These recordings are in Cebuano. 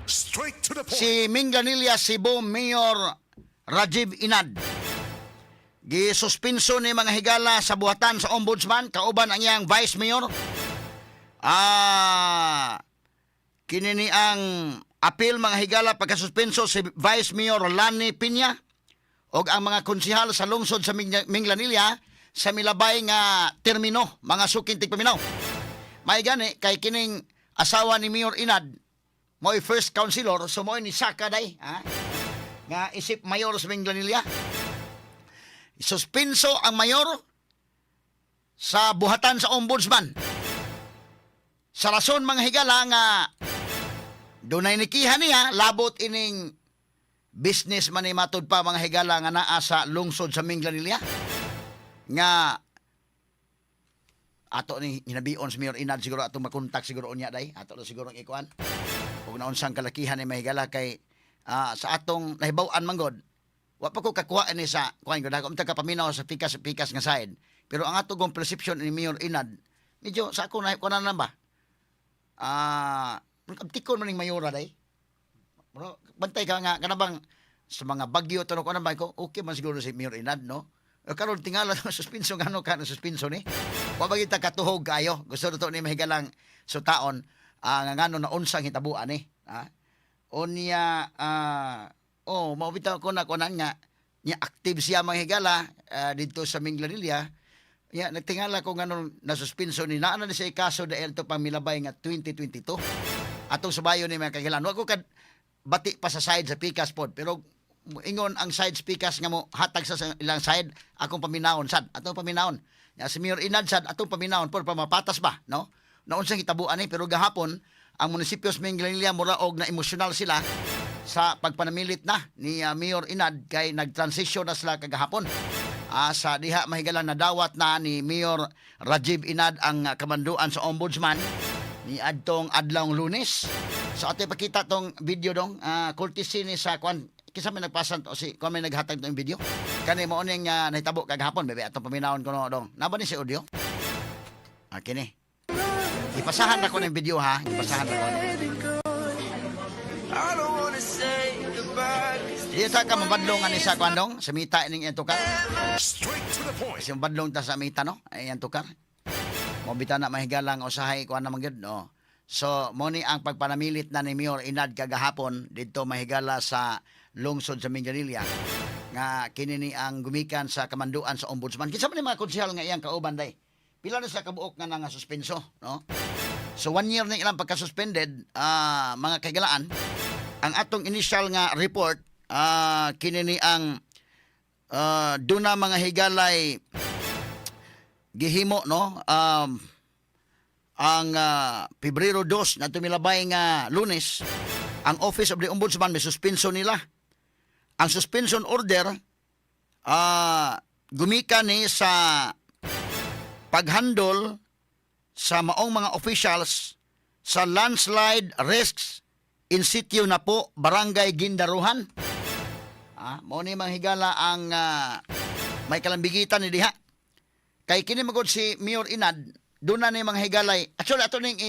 Straight to the point. Si Minglanilla Cebu Mayor Rajiv Inad gisuspinso ni, mga higala, sa buhatan sa ombudsman kauban ang iyang vice mayor. Kini ni ang apil, mga higala, pagkasuspenso si Vice Mayor Lani Piña og ang mga konsehal sa lungsod sa Minglanilla sa milabay nga termino, mga suking tigpaminaw. May gani kay kining asawa ni Mayor Inad mo'y first councilor, so mo'y ni saka day, ha? Nga isip mayor sa Minglanilla. Suspenso ang mayor sa buhatan sa ombudsman. Sa rason, mga higala, nga dunay nikiha niya labot ining business man ni matud pa, mga higala, nga naa sa lungsod sa Minglanilla nga ato ni hinabion si Mayor Inad. Siguro atong makontak siguro unya day, ato na siguro ang ikuan ug naunsang kalakihan ni, mahigala, kay sa atong nahibaw-an manggod, wa pa ko kakuha ni sa kuan ko dako ka paminaw sa pikas nga side, pero ang ato kong perception ni Mayor Inad, medyo sa ako na kuan na ba, abtikon man ning mayora day. Bro, bantay ka nga kanabang sa mga bagyo to ko ba ko, okay man siguro si Mayor Inad, no? Eh, karon tingala suspenso, ngano ka na suspenso ni? Wa ba kita katuhog kayo? Gusto to ni mahigalang sutaon nga ngano na unsang hitabuan ni, ha? Unya oh, mao bitaw ko na kunan nga nya active siya, mga higala, didto sa Minglanilla. Ya, nagtingala ko ngano na suspenso ni, naa na ni siya kaso dahil to pamilabay nga 2022. Atong subayon ni, mga kagilan. Wa ko kad bati pa sa side sa pikas pod, pero ingon ang side pikas nga mo hatag sa ilang side, akong paminawon sad, atong paminawon ya si Mayor Inad sad, atong paminawon pod pa mapatas ba, no, naunsang hitabuan ni. Pero gahapon ang munisipyo sa Minglanilla mura og na emosyonal sila sa pagpanamilit na ni Mayor Inad kay nag-transition na sila kagahapon. Sa diha, mahigalan, nadawat na ni Mayor Rajiv Inad ang kamanduan sa ombudsman ni adtong adlawng Lunes. So ato ipakita tong video dong, courtesy ni sa kwan, kinsa may nagpasan to, si kwan may naghatag tong video. Kani mao ning nahitabo kagahapon, bebe, atong paminawon ko no dong. Naba ni si audio? Ah, kini. Ipasahan na ko ng video, ha. Ipasahan na ko. I don't wanna say goodbye 'cause Di ta ka mabadlong ani sa kwan dong, sa mita ining iyang tukar. Straight to the point. Kasi mabadlong ta sa mita, no, ay iyang tukar. Mo bitaw na mahigalang usahay kuan naman gyud, no. So mo ni ang pagpanamilit na ni Mayor Inad kagahapon didto, mahigala, sa lungsod sa Minglanilla nga kini ni ang gumikan sa kamanduan sa ombudsman. Kinsa man ni mga konsehal nga iyang kauban day? Pila na sa kabuok nga nga suspenso, no? So one year na ilang pagka-suspended, mga kaigalaan. Ang atong initial nga report, kini ni ang duna, mga higalay, gihimo, no, ang Pebrero 2 na tumilabay nga Lunes, ang Office of the Ombudsman may suspenso nila. Ang suspension order gumikan ni sa paghandol sa maong mga officials sa landslide risks in sitio Napo, Barangay Guindaruhan. Mao ni, mga higala, ang may kalambigitan ni diha. Kay kini magod si Mayor Inad, doon na ni, mga higalay. Actually, ato ning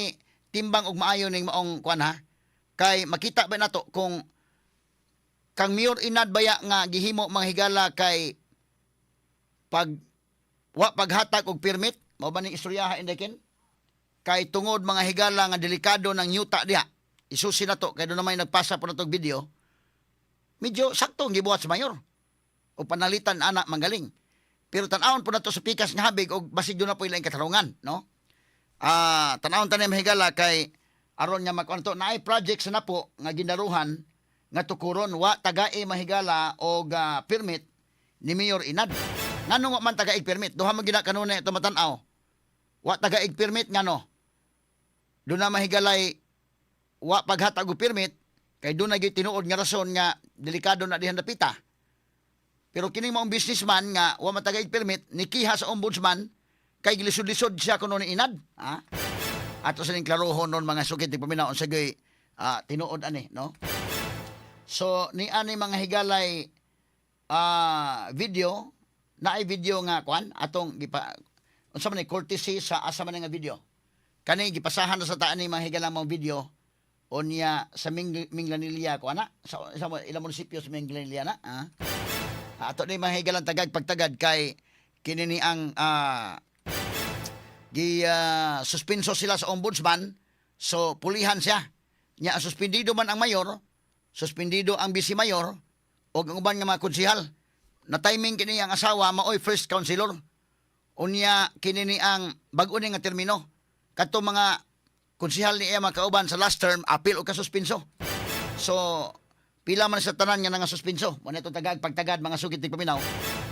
timbang og maayo ning maong kuan, ha. Kay makita ba nato kung kang Mayor Inad baya nga gihimo, mga higala, kay pag wa paghatag og permit, mao ba ning istoryaha indekin? Kay tungod, mga higala, nga delikado ng yuta diha. Isusi na to kay doon na may nagpasa po na tog video. Medyo sakto ang gibuhat sa mayor. O panalitan ana manggaling. Pero tan-awon po na to sa pikas nga habig og basig doon na po ilang katarungan, no? Tan-awon tanim, higala, kay aron nga makuan to, naay project sa Napo nga gindaruhan nga tukuron wa tagae, mahigala, og permit ni Mayor Inad. Ngano wa man tagaig permit? Duha man gina kanunay ito matan-aw. Wa tagaig permit ngano? Doon na, mahigalay, wa paghatag og permit kay doon na gyud tinuod nga rason nga delikado na dihan dapita. Pero kini maong businessman nga wa man tagaig permit nikiha sa ombudsman kay gilisod-lisod siya kuno ni Inad. Ha? Ato sa ning klarohon nun, mga sukit di paminaw, unsa gyud tinuod ani, no? So ni ani, mga higalay, video naay video nga kwan atong gipa unsa man ni courtesy sa asa man nga video. Kani gipasahan na sa taan ni, mga higala, mga video. Unya sa Minglanilla ko ana sa ilang munisipyo sa Minglanilla na, ah. Ato ni mahigalang tagag pagtagad kay kini ni ang gi suspenso sila sa ombudsman, so pulihan siya nya. Suspendido man ang mayor, suspendido ang vice mayor og ang uban nga mga konsehal. Na timing kini ang asawa maoy first councilor. Unya kini ni ang bag-o ni nga termino, kadto mga konsehal ni iya makauban sa last term apil og kasuspenso. So pila man sa tanan nga nga suspenso mo na tagag pagtagad, mga sugit ni paminaw.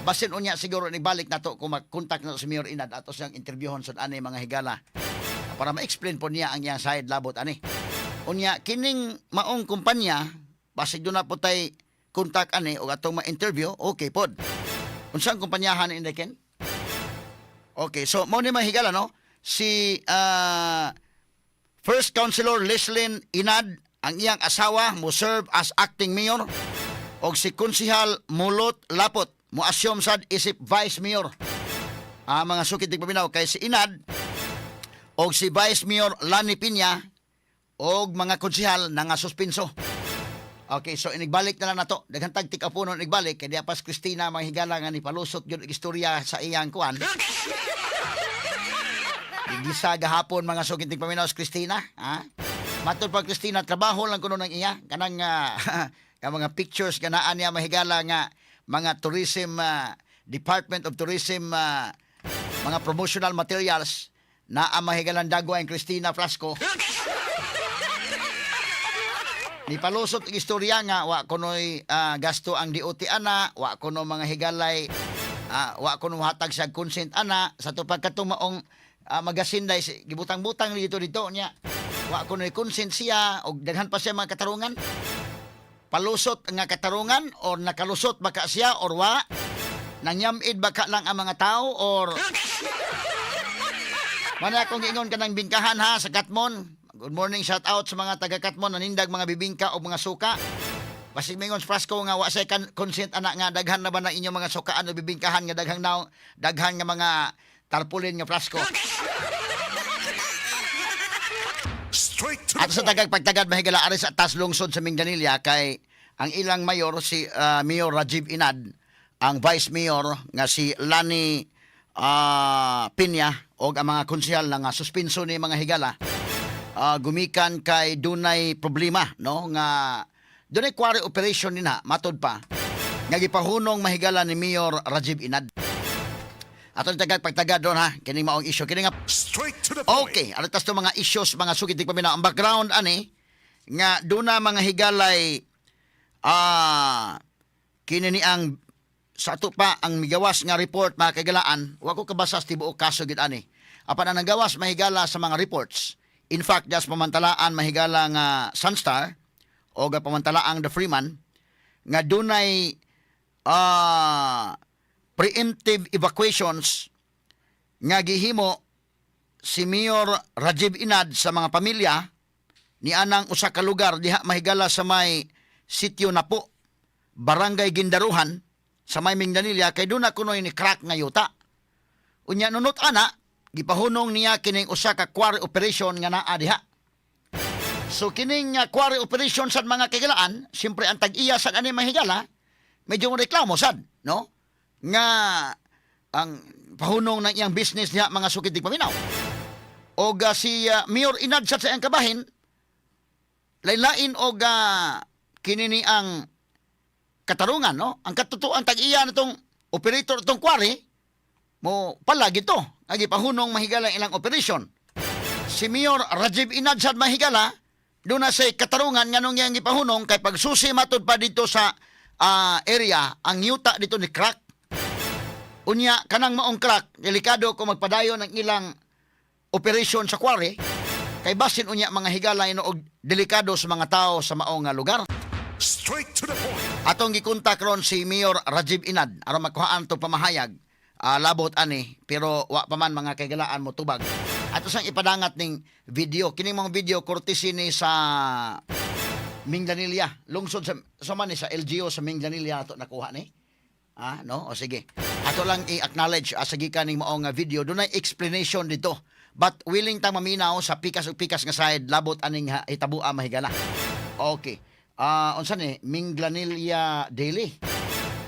Basin unya siguro ni balik nato kung mag-contact na si Mayor Inad, ato siyang interviewhon sa ani, mga higala, para ma-explain po niya ang iyang side labot ani. Unya kining maong kumpanya, basig doon na po tay contact ani o atong ma-interview, okay pod. Unsang kumpanyahan ni Ken? Okay, so mao ni, mga higala, no? Si First Councilor Leslyn Inad, ang iyang asawa mo serve as acting mayor og si Konsihal Mulot Lapot mo assume sad isip vice mayor. Ah, mga sukit di paminaw, kay si Inad og si Vice Mayor Lani Piña og mga konsihal na nga suspenso. Okay, so inigbalik na lang nato. Daghan tag tika puno inigbalik kay diya pas Christina, mga higala, nga ni palusot gyud og istorya sa iyang kuan. Gisa gahapon, mga sugit tig paminaw, si Christina, ha? Matod pa Christina, trabaho lang kuno ng iya kanang nga mga pictures ganaan niya, mahigala, nga mga tourism Department of Tourism mga promotional materials na ang mahigalan dagwa ang Christina Frasco. Ni palusot ang istorya nga wa kunoy gasto ang DOT ana, wa kuno, mga higalay, wa kuno hatag siya consent ana sa to pagkatumaong magasinday gibutang-butang dito dito niya. Wa kunoy consent siya og daghan pa siya mga katarungan. Palusot nga katarungan or nakalusot baka siya or wa, nangyamid baka lang ang mga tao or Mana akong giingon kanang bingkahan ha sa Katmon. Good morning, shout out sa mga taga Katmon nanindag mga bibingka o mga suka. Basig mingon sa Frasco nga wa say consent ana nga daghan na ba na inyong mga sukaan o bibingkahan nga daghang naw, daghan nga mga tarpaulin nga Frasco. Straight to At the sa point. tagag pagtagad, mahigala, ari sa tas lungsod sa Minglanilla kay ang ilang mayor si Mayor Rajiv Inad, ang vice mayor nga si Lani Piña og ang mga konsehal na nga suspenso ni, mga higala, gumikan kay dunay problema, no, nga dunay quarry operation nina, matod pa nga gipahunong, mahigala, ni Mayor Rajiv Inad. Ato tagag pagtagad doon ha kining maong issue kini nga. Straight to the point. Okay, ano tas to mga issues, mga sugit di paminaw. Ang background ani nga duna, mga higalay, kini ni ang sa ato pa ang migawas nga report, mga kagalaan, wa ko kabasa sa tibuok kaso gid ani. Apan ang nagawas, mahigala, sa mga reports. In fact, das pamantalaan, mahigala, nga Sunstar o ga pamantalaang The Freeman nga dunay preemptive evacuations nga gihimo si Mayor Rajiv Inad sa mga pamilya ni anang usa ka lugar diha, mahigala, sa may sitio Napo, Barangay Gindaruhan, sa may Minglanilla, kay doon na kunoy ni crack nga yuta. Unya nunot ana, gipahunong niya kining usa ka quarry operation nga naa diha. So kining quarry operation sad, mga kagilaan, siyempre ang tag-iya sad ani, mahigala, medyo mo reklamo sad, no? Nga ang pahunong ng iyang business diha, mga sukit di paminaw. Og si Mayor Inad sad sa iyang kabahin, lain-lain og kini ni ang katarungan, no? Ang katotoan, tag-iya nitong operator itong quarry, mo palagi to. Agi pahunong, mahigala, ilang operation. Si Mayor Rajiv Inad sad, mahigala, doon na say katarungan nganong iyang gipahunong kay pagsusi matud pa dito sa area, ang yuta dito ni crack. Unya kanang maong crack, delikado kung magpadayon ang ilang operation sa quarry kay basin unya, mga higala, og delikado sa mga tao sa maong nga lugar. Straight to the point. Atong gikontak ron si Mayor Rajiv Inad aron makuhaan to pamahayag labot ani, pero wa pa man, mga kaigalaan, mo tubag. Ato sang ipadangat ning video, kining mga video courtesy ni sa Minglanilla, lungsod sa man ni sa LGU sa Minglanilla ato nakuha ni. Ah, no? O sige. Ato lang i-acknowledge sa gikan ning maong nga video. Dunay explanation dito. But willing ta maminaw sa pikas ug pikas nga side labot aning hitabua, mahigala. Okay. Unsa ni Minglanilla Daily.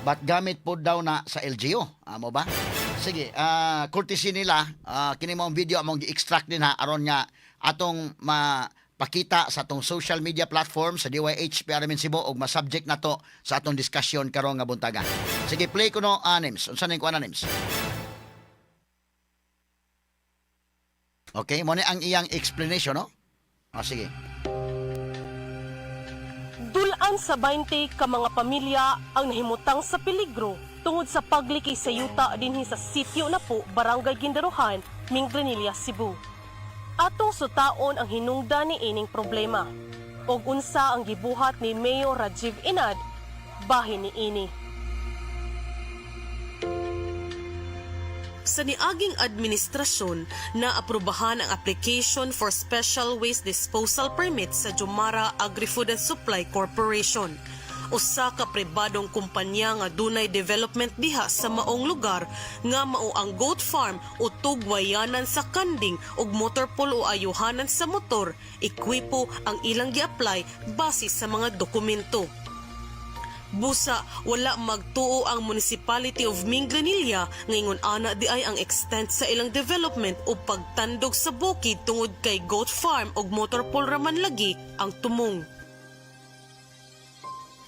But gamit po daw na sa LGU. Amo ba? Sige, courtesy nila, kini mo ang video among gi-extract din ha aron nga atong mapakita sa atong social media platform sa DYH PRMN Cebu ug ma-subject na to sa atong discussion karon nga buntaga. Sige, play ko no, Nims. Unsa ning kuan, Nims? Okay, mo ni ang iyang explanation, no? Ah, sige. Dulan sa 20 ka mga pamilya ang nahimutang sa peligro tungod sa pagliki sa yuta dinhi sa sitio Napo, Barangay Guindaruhan, Minglanilla, Cebu. Atong sutaon ang hinungdan ni ining problema. Og unsa ang gibuhat ni Mayor Rajiv Inad bahin ni ini. Sa niaging administrasyon, naaprubahan ang application for special waste disposal permit sa Jumara Agri-Food and Supply Corporation. Usa ka pribadong kumpanya nga dunay development diha sa maong lugar nga mao ang goat farm o tugwayanan sa kanding ug motor pool o ayuhanan sa motor, ekwipo ang ilang gi-apply base sa mga dokumento. Busa, wala magtuo ang Municipality of Minglanilla ngayon ana di ay ang extent sa ilang development o pagtandog sa bukid tungod kay goat farm og motor pool raman lagi ang tumong.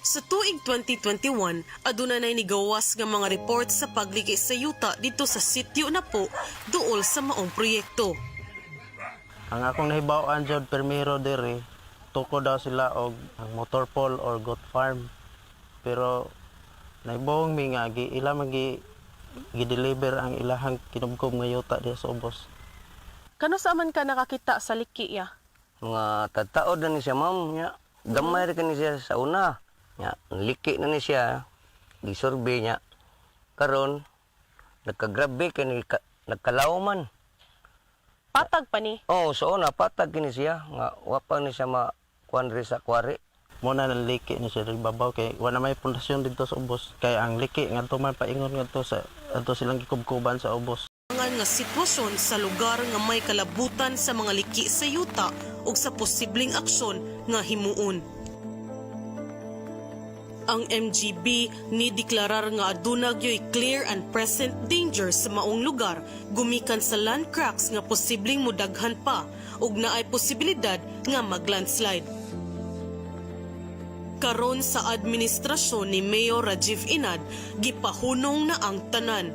Sa tuig 2021, aduna nay nigawas nga mga report sa pagliki sa yuta dito sa sitio Napo duol sa maong proyekto. Ang akong nahibaw-an jud permiro diri, tuko daw sila og ang motor pole or goat farm. Pero nahibaw mi nga gi ila man gi gi-deliver ang ilahang kinubkob nga yuta diha sa ubos. Kano sa man ka nakakita sa liki ya? Mga tataod na ni siya, ma'am, nya gamay ra kani siya sa una, nya liki na ni siya, gisurvey niya karon nagkagrabe kani nagkalaw man. Patag pa ni. Oh, sa una patag kini siya nga wa pa ni siya ma kuan ri sa kuwari. Mo na nang liki ni siya diri babaw kay wala may pundasyon didto sa ubos kay ang liki ngadto man paingon ngadto sa adto silang gikubkuban sa ubos. Nga sitwasyon sa lugar nga may kalabutan sa mga liki sa yuta ug sa posibleng aksyon nga himuon. Ang MGB ni deklarar nga aduna gyoy clear and present danger sa maong lugar gumikan sa land cracks nga posibleng mudaghan pa ug naay posibilidad nga maglandslide. Karon sa administrasyon ni Mayor Rajiv Inad, gipahunong na ang tanan.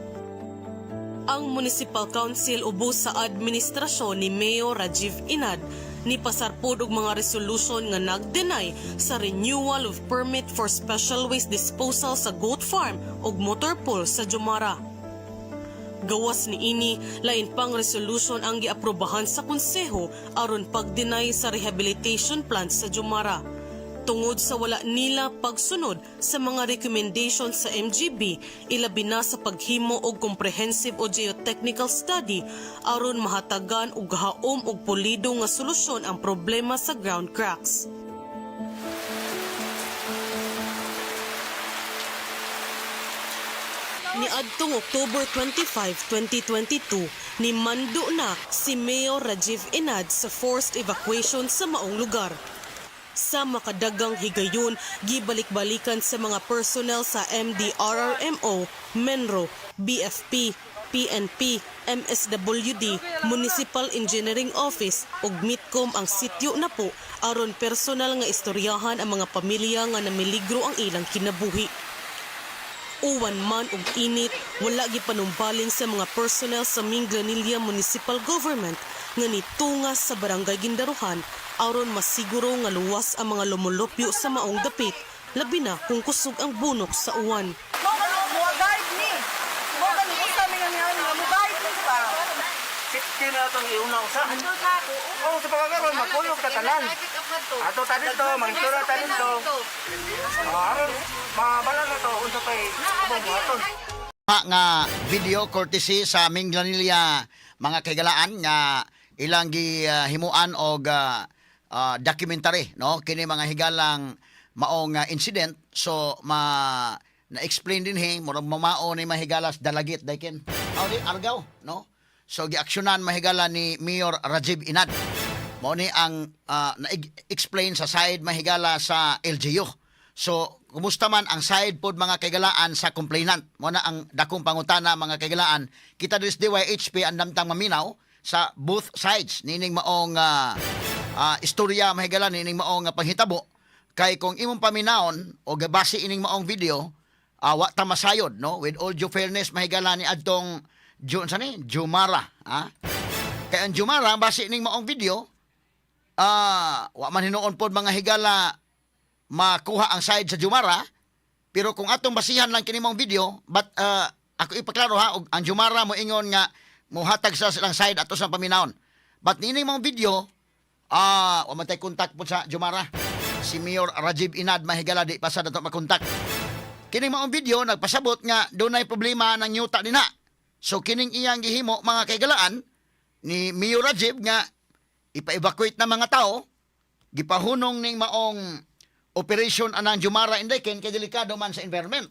Ang Municipal Council ubos sa administrasyon ni Mayor Rajiv Inad ni pasarpod og mga resolution nga nag-deny sa renewal of permit for special waste disposal sa goat farm ug motor pool sa Jumara. Gawas ni ini, lain pang resolution ang giaprobahan sa konseho aron pag-deny sa rehabilitation plan sa Jumara. Tungod sa wala nila pagsunod sa mga recommendation sa MGB, ilabi na sa paghimo og comprehensive o geotechnical study aron mahatagan og haom og pulido nga solusyon ang problema sa ground cracks. Niadtong October 25, 2022, ni mando na si Mayor Rajiv Inad sa forced evacuation sa maong lugar. Sa makadagang higayon, gibalik-balikan sa mga personnel sa MDRRMO, MENRO, BFP, PNP, MSWD, Municipal Engineering Office ug MITCOM ang sitio Napo aron personal nga istoryahan ang mga pamilya nga namiligro ang ilang kinabuhi. Uwan man og init, wala gipanumbaling sa mga personnel sa Minglanilla Municipal Government nga nitunga sa Barangay Guindaruhan aron masiguro nga luwas ang mga lumulupyo sa maong dapit, labi na kung kusog ang bunok sa uwan. Mo mo guide ni. Mo gani usa mi nga nga mo guide ni ba. Safety na itong iuna usa. Oo, sa pagkakaroon, magkuyog ka tanan. Ato ta dito, magsura ta dito. Ah, aron, mabala na to, unsa pa'y ubang buhaton. Nga video courtesy sa Minglanilla, mga kaigalaan, nga ilang gihimuan og documentary, no, kini mga higalang maong incident, so ma na-explain din he murag mamao ni mahigalas Dalagit dayken aw di Argao, no. So giaksyonan, mahigala, ni Mayor Rajiv Inad. Mao ni ang na-explain sa side, mahigala, sa LGU. So kumusta man ang side pod, mga kaigalaan, sa complainant? Mao na ang dakong pangutana, mga kaigalaan. Kita diri sa DYHP ang damtang maminaw sa both sides nining maong istorya, mahigala, nining maong panghitabo, kay kung imong paminawon o gabase ining maong video, wa ta masayod, no? With all due fairness, mahigala, ni adtong June sa ni Jumara, ha, kay ang Jumara, base ining maong video, wa man hinuon pod, mga higala, makuha ang side sa Jumara, pero kung atong basihan lang kini maong video. But ako ipaklaro ha, og ang Jumara mo ingon nga mohatag sa silang side, ato sa paminawon. But niini maong video, wa man tay contact po sa Jumara. Si Mayor Rajiv Inad, mahigala, di pa sa dato makontak. Kining maong video nagpasabot nga dunay problema ng yuta dinha. So kining iyang gihimo, mga kaigalaan, ni Mayor Rajiv nga ipa-evacuate na mga tao, gipahunong ning maong operation anang Jumara Indekin kay delikado man sa environment.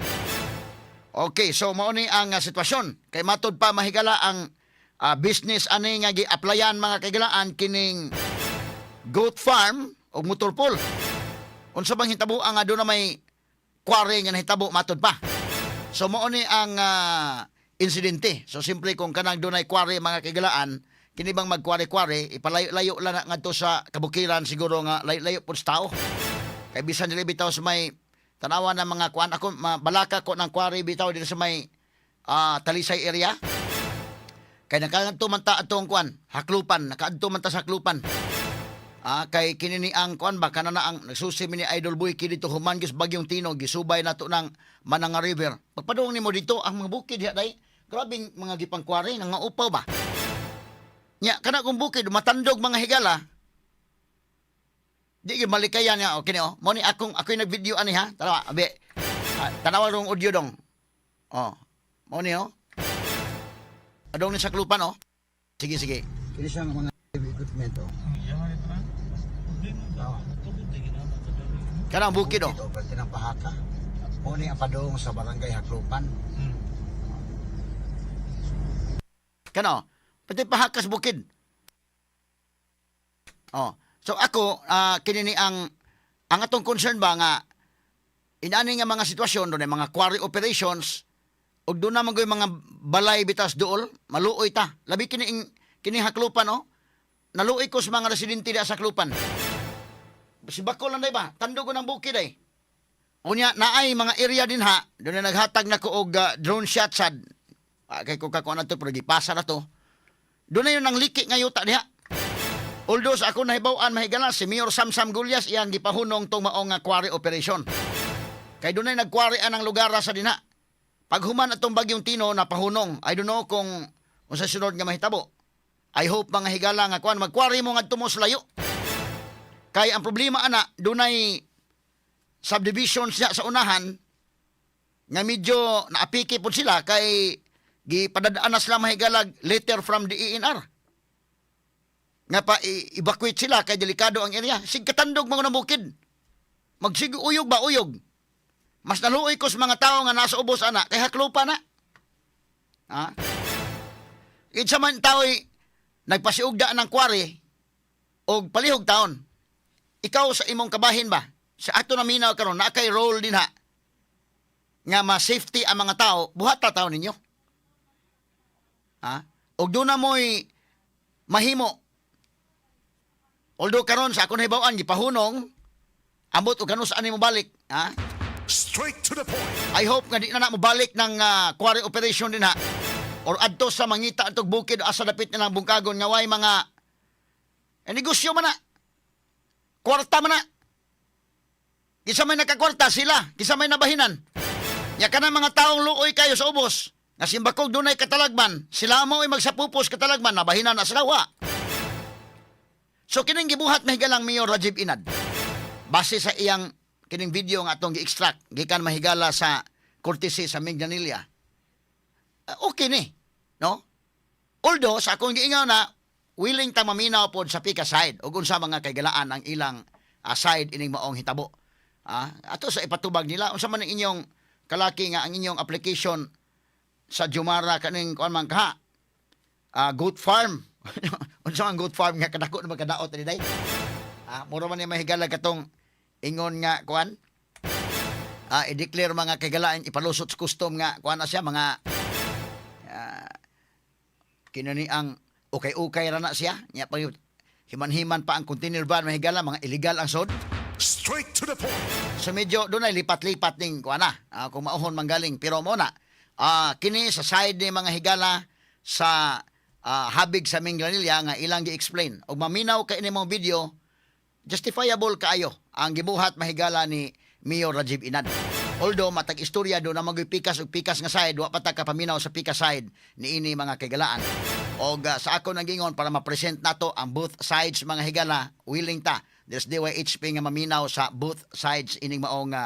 Okay, so mao ni ang sitwasyon. Kay matod pa, mahigala, ang business ani nga gi-applyan, mga kaigalaan, kining goat farm o motor pool. Unsa bang hitabo ang doon na may quarry nga nahitabo, matod pa. So mao ni ang insidente. So simple, kung kanang dunay quarry, mga kaigalaan, kini bang magkwari-kwari, ipalayo-layo lang na ngadto sa kabukiran siguro nga layo-layo pud sa tao. Kay bisan dili bitaw sa may tanawa ng mga kuan, ako balaka ko ng quarry bitaw dito sa may Talisay area. Kay nakaadto man ta atong kuan, Haklupan, nakaadto man ta sa Haklupan. Kay kini ni ang kuan ba, kana na ang nagsusi mi ni Idol Boy dito human gis bagyong Tino, gisubay nato ng Mananga River. Pagpadung nimo dito ang mga bukid diha day, grabing mga gipangkwari, nangaupaw ba. Nya kana kung bukid matandog, mga higala. Di gyud malikayan niya. Okay ni oh. Mo ni akong ako'y nag-video ani ha. Tanawa, abi. Tanawa rong audio dong. Oh. Mo ni oh. Adong ni sa Haklupan oh. Sige, sige. Kini siya mga equipment oh. Kanang bukid oh. Ito pwede ng pahaka. Mo ni ang padung sa barangay Haklupan. Kano? Pati pahakas bukid. Oh. So ako, kini ni ang atong concern ba nga inani nga mga sitwasyon doon mga quarry operations ug doon naman goy mga balay bitas dool, maluoy ta. Labi kini Haklupan oh. Naluoy ko sa mga residente diha sa Haklupan. Si Bakol lang day ba? Tandog ko ng bukid ay. Unya naay mga area din ha, doon na naghatag na ko og drone shot sad. Kay ko kakuha na to pero gipasa na to. Doon na yun ang liki nga yuta diha. Although sa ako nahibaw-an, mahigala, si Mayor Samsam Gullas iyang gipahunong tong maong nga quarry operation. Kay doon ay nagkwari ang lugar sa dinha. Paghuman atong bagyong Tino, napahunong. I don't know kung unsa sunod nga mahitabo. I hope, mga higala, nga kuan magkwari mo ngadto mo sa layo. Kay ang problema ana, dunay subdivision siya sa unahan nga medyo naapiki pod sila kay gipadadaan na sila, mahigalag, letter from the DENR nga pa evacuate sila kay delikado ang area. Sig katandog mga bukid. Magsig uyog ba, uyog. Mas naluoy ko sa mga tao nga nasa ubos ana kay Haklupan na. Ha? Kinsa man tao'y nagpasiugda ng quarry og palihog taon. Ikaw sa imong kabahin ba? Sa ato na minaw karon naa kay role din ha nga ma-safety ang mga tao, buhat ta taon ninyo. Ha? Og doon na mo'y mahimo. Although karon sa akong nahibaw-an gipahunong, ambot og kanus ani mo balik, ha? Straight to the point. I hope nga di na na mo balik ng quarry operation din ha. Or adto sa mangita atog bukid asa dapit nilang bungkagon nga way mga negosyo man na. Kwarta man na. Kisa may nakakwarta sila, kisa may nabahinan. Nya kana mga taong luoy kayo sa ubos. Nga simbakog dunay katalagman, sila mo ay magsapupos katalagman, nabahinan na sila wa. So kining gibuhat, mahigalang, Mayor Rajiv Inad. Base sa iyang kining video nga atong gi-extract gikan, mahigala, sa courtesy sa Minglanilla. Okay ni, no? Although sa akong giingaw na willing ta maminaw pod sa pika side ug unsa mga kaigalaan ang ilang side ining maong hitabo. Ato sa ipatubag nila unsa man ang inyong kalaki nga ang inyong application sa Jumara kaning kuan man kaha. goat farm. Unsa ang goat farm nga kadako na magkadaot ani day? Mura man ni mahigala katong ingon nga kuan. I-declare mga kagalaan ipalusot sa custom nga kuan na siya mga kinani ang ukay-ukay ra na siya. Nya pa himan-himan pa ang container van mahigala mga illegal ang sod. Straight to the point. So medyo doon ay lipat-lipat ning kuan na kung maohon manggaling pero mo na kini sa side ni mga higala sa habig sa Minglanilla nga ilang gi-explain og maminaw kay ini mong video, justifiable kaayo ang gibuhat mahigala ni Mayor Rajiv Inad. Although matag istorya do na magoy pikas og pikas nga side, wa pa ta kapaminaw sa pikas side niini mga kaigalaan. Og sa ako nang gingon para ma-present nato ang both sides mga higala, willing ta. There's DYHP nga maminaw sa both sides ining maong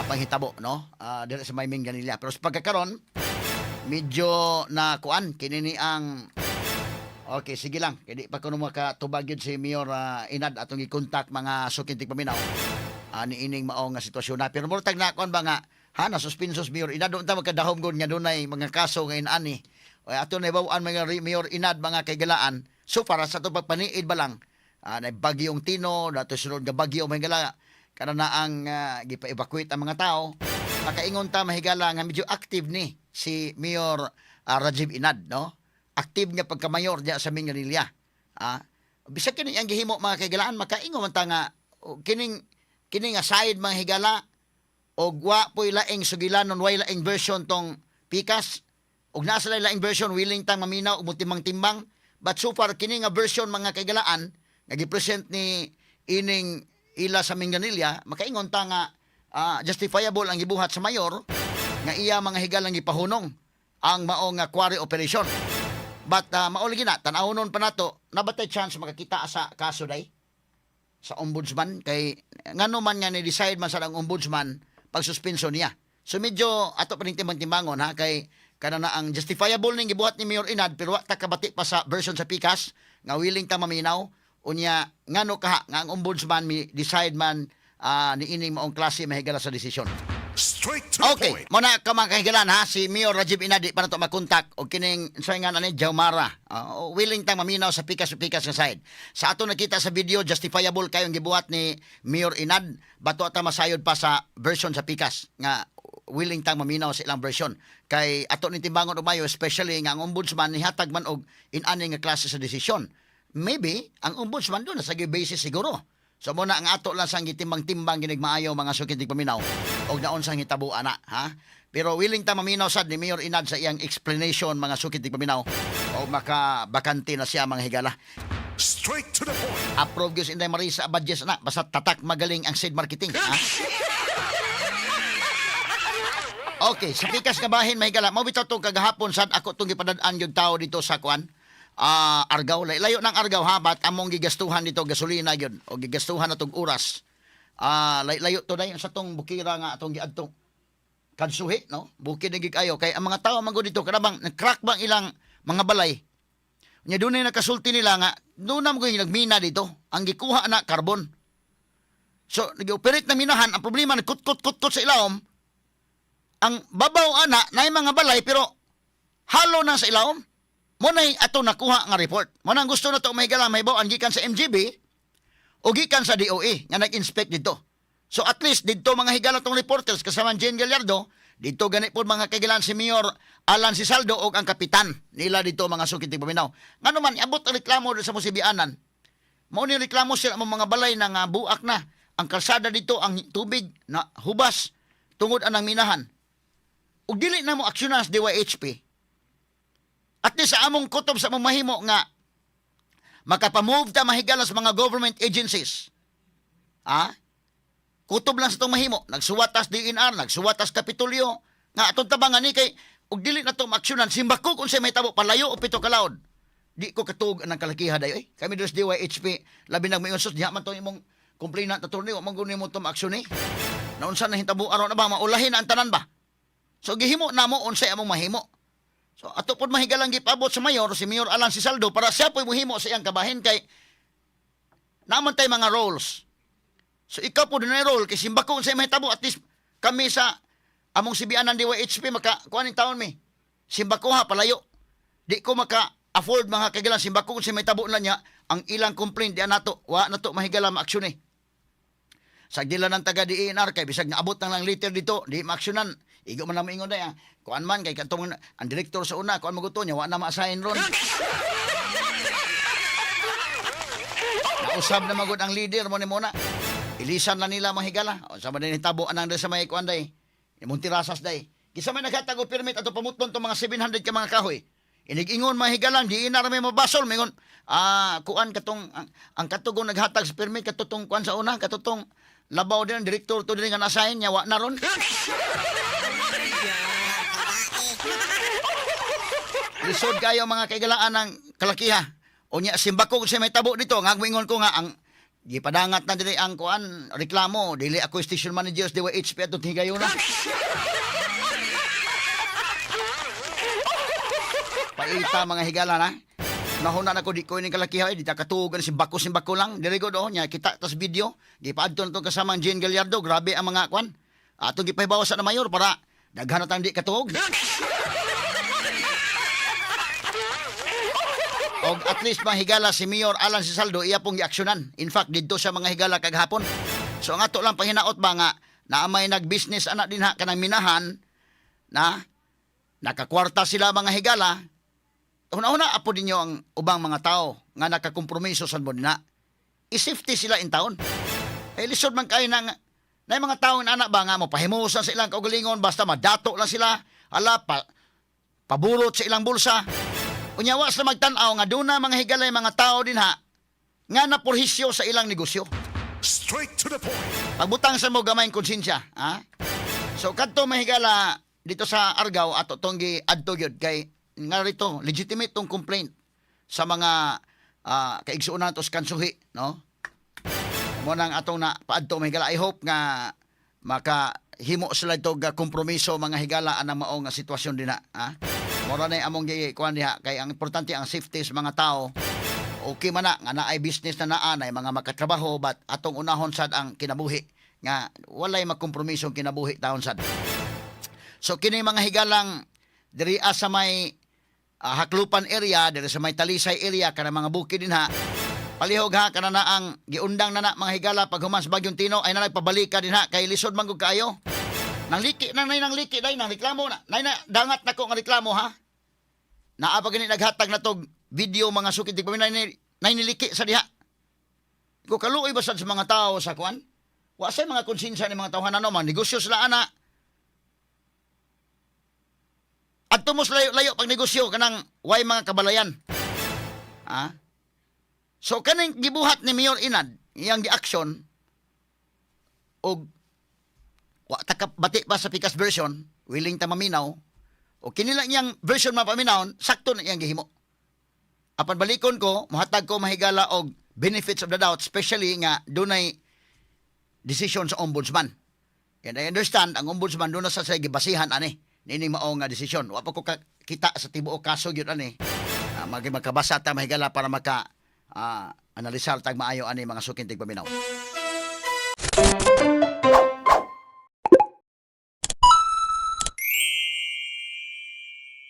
panghitabo no diri sa may Minglanilla. Pero sa pagkakaron medyo na kuan kini ni ang. Okay, sige lang. Kaya di pa kuno makatubag yun si Mayor Inad atong i-contact mga sukintig paminaw. Ani ining mao nga sitwasyon na. Pero murtag na kuan ba nga ha na suspensos Mayor Inad unta magkadahom gud nga dunay mga kaso ngayon ani. O ato na ibawan mga Mayor Inad mga kaigalaan. So para sa ato pagpaniid ba lang na bagyong Tino, dato sunod nga bagyo mga higala kana na ang gipa-evacuate ang mga tao. Makaingon ta mahigala nga medyo active ni si Mayor Rajiv Inad, no? Active nga pagkamayor diya sa Minglanilla. Bisag kini ang gihimo mga kaigalaan makaingon man ta nga o, kining kini nga side mga higala og wa po'y laing sugilanon, way laing version tong pikas og nasa lay laing version, willing tang maminaw og motimbang-timbang, but so far kini nga version mga kaigalaan nga gi-present ni ining ila sa Minglanilla, makaingon ta nga justifiable ang gibuhat sa mayor nga iya mga higalang gipahunong ang mao nga quarry operation. But mao lagi na tan-awnon pa nato na ba tay chance makakita sa kaso day sa ombudsman kay ngano man nga ni decide man sa ang ombudsman pagsuspenso niya. So medyo ato pa ning timbang-timbangon ha kay kana na ang justifiable ning gibuhat ni Mayor Inad pero wa ta kabati pa sa version sa pikas nga willing ta maminaw unya ngano kaha nga ang ombudsman mi decide man ni ining maong klase mahigala sa desisyon. Straight to the Okay, point. muna ka mga kahigalan ha, si Mayor Rajiv Inadi para to makontak og kining sa nga ani Jaumara. Willing tang maminaw sa pikas-pikas nga side. Sa ato nakita sa video, justifiable kayong gibuhat ni Mayor Inad, bato ata masayod pa sa version sa pikas nga willing tang maminaw sa ilang version. Kay ato ni timbangon umayo especially nga ang ombudsman nihatag man og inani nga klase sa desisyon. Maybe ang ombudsman doon nasa basis siguro. So muna ang ato lang sang gitimbang-timbang ginigmaayo mga sukintig paminaw og naon sang hitabo ana ha. Pero willing ta maminaw sad ni Mayor Inad sa iyang explanation mga sukintig paminaw o makabakante na siya mga higala. Straight to the point. Approve gyud si Inday Marisa Abadjes na basta tatak magaling ang seed marketing ha. Okay, sa pikas nga bahin mahigala, mao bitaw tong kagahapon sad ako tong gipadad-an yung tao dito sa kuan. Argao, layo ng Argao ha, but among gigastuhan dito gasolina gyud o gigastuhan na tong oras. Layo to dayon sa tong bukira nga atong giadtong Kadsuhi, no? Bukid na gid kayo kay ang mga tao man gud dito kanabang nag-crack bang ilang mga balay. Nya dunay nakasulti nila nga doon na mo nagmina dito. Ang gikuha na carbon. So, nag-operate na minahan, ang problema nagkut-kut-kut sa ilawom. Ang babaw ana na mga balay pero halo na sa ilawom. Mo nay ato nakuha nga report. Mo nang gusto na to mahigala mahibaw-an gikan sa MGB o gikan sa DOE nga nag-inspect dito. So at least didto mga higala tong reporters kasama Jane Gallardo, didto gani po mga kagilan si Mayor Alan Sisaldo og ang kapitan nila dito mga sukit paminaw. Ngano man iabot ang reklamo sa Musibianan. Mao ni reklamo sila ang mga balay na nga buak na ang kalsada dito ang tubig na hubas tungod anang minahan. Ug dili na mo aksyonan sa DYHP. At least sa among kutob sa among mahimo nga makapamove ta mahigala sa mga government agencies. Ah? Kutob lang sa itong mahimo. Nagsuwat tas DNR, nagsuwat tas Kapitolyo. Nga atong tabangan ni kay ug dili na to maaksyonan simbako kung unsay mahitabo palayo o pito kalaod. Di ko katuog ang kalakiha dayo eh. Kami dos DYHP labi nag mayon sus diha man to imong complainant attorney wa man gud nimo to maaksyon eh. Naunsa na hitabo aron na ba maulahin na ang tanan ba? So gihimo namo unsay among mahimo. So ato pod mahigalang gipabot sa mayor si Mayor Alan Sisaldo para siya po'y mohimo sa iyang kabahin kay naman tay mga roles. So ikaw po dunay role kay simbako unsay mahitabo at least kami sa among sibianan DYHP maka kuan ning taon mi. Simbako ha palayo. Di ko maka Afford, mga kahigalaan, simbako kung si may tabo na niya ang ilang complaint diyan nato, wa na to, mahigala, maaksyon eh. Sa dila ng taga DENR kay bisag naabot na lang liter dito, di maaksyonan. Igo man na moingon day, ah. Kuan man kay katong ang direktor sa una, kuan maguto niya, wa na ma-assign ron. Nausab na magud ang leader mo ni muna. Ilisan na nila, mga higala. O, sa man din hitabo anang sa may kuan day. Montirasas day. Kisa may naghatag og permit ato pamutlon tong mga 700 ka mga kahoy. Inig-ingon, mga higalang, di ina may mabasol. Mingon, kuan katong, ang katugong naghatag sa permit, katutong kuan sa una, katutong labaw din, ang direktor to din nga na-assign niya, wa na ron. Lisod kayo, mga kaigalaan ng kalakiha. O niya, simbako kung siya may tabo dito. Nga ingon ko nga, ang gipadangat na dili ang kuan reklamo, dili ako station manager sa DYHP ato higayon na. Paita, mga higala na. Nahuna na ko di ko ini kalakiha eh, di ta katuogan simbako simbako lang. Dili ko do nya kita tas video. Gipaadto na tong kasamang Jane Gallardo, grabe ang mga kuan. Atong gipahibaw sa na mayor para daghan na tang di katuog. Og at least, mga higala, si Mayor Alan Sisaldo iya pong giaksyonan. In fact, didto sa mga higala kagahapon. So ang ato lang pahinaot ba nga naa may nag-business ana dinha kanang minahan na nakakwarta sila, mga higala. Una-una apo ninyo ang ubang mga tao nga nakakompromiso sa mo na. I-safety sila in town. Eh lisod man kayo na na mga tao na anak ba nga mo pahimusan sa ilang kaugalingon basta madato lang sila, ala pa paburot sa ilang bulsa. Unya wa sila magtan-aw nga duna, mga higalay, mga tao din ha nga napurhisyo sa ilang negosyo. Straight to the point. Pagbutang sa mo gamay konsensya, ha? So kadto, mahigala, dito sa Argao ato tong gi adto gyud kay nga rito legitimate tong complaint sa mga kaigsuonan nato sa Kansuhi, no? Mo nang atong na paadto, mga higala. I hope nga maka himo sila ito ga kompromiso, mga higala, anang mao nga sitwasyon dinha, ha? Mora na among gi kuan diha kay ang importante ang safety sa mga tao. Okay man na nga naay business na naa nay mga makatrabaho, but atong unahon sad ang kinabuhi nga walay makompromiso ang kinabuhi taon sad. So kini, mga higalang, diri sa may Haklupan area, diri sa may Talisay area, kana mga bukid dinha. Palihog ha, kana na ang giundang na na, mga higala, pag human sa Bagyong Tino ay na nagpabalika dinha kay lisod man gud kaayo. Nang liki na nay nang liki day nang reklamo na. Nay na dangat nako nga reklamo ha. Naa pa gani naghatag na tog video, mga sukid di pa nay nay niliki sa diha. Ko kaluoy ba sad sa mga tao sa kuan? Wa say mga konsensya ni mga tawhan ano, mga negosyo sila ana. Adto mo sa layo-layo pag negosyo kanang way mga kabalayan. Ha? So kaning gibuhat ni Mayor Inad, iyang gi-action og wa ta bati pa sa pikas version, willing ta maminaw o kinila niyang version mapaminaw, sakto na iyang gihimo. Apan balikon ko, mohatag ko, mahigala, og benefits of the doubt, especially nga dunay decision sa ombudsman. And I understand, ang ombudsman doon na sa gibasihan ani nining mao nga desisyon. Wa pa ko kita sa tibuok kaso gyud ani. Magkabasa ta, mahigala, para maka analisar tag maayo ani, mga suking tigpaminaw.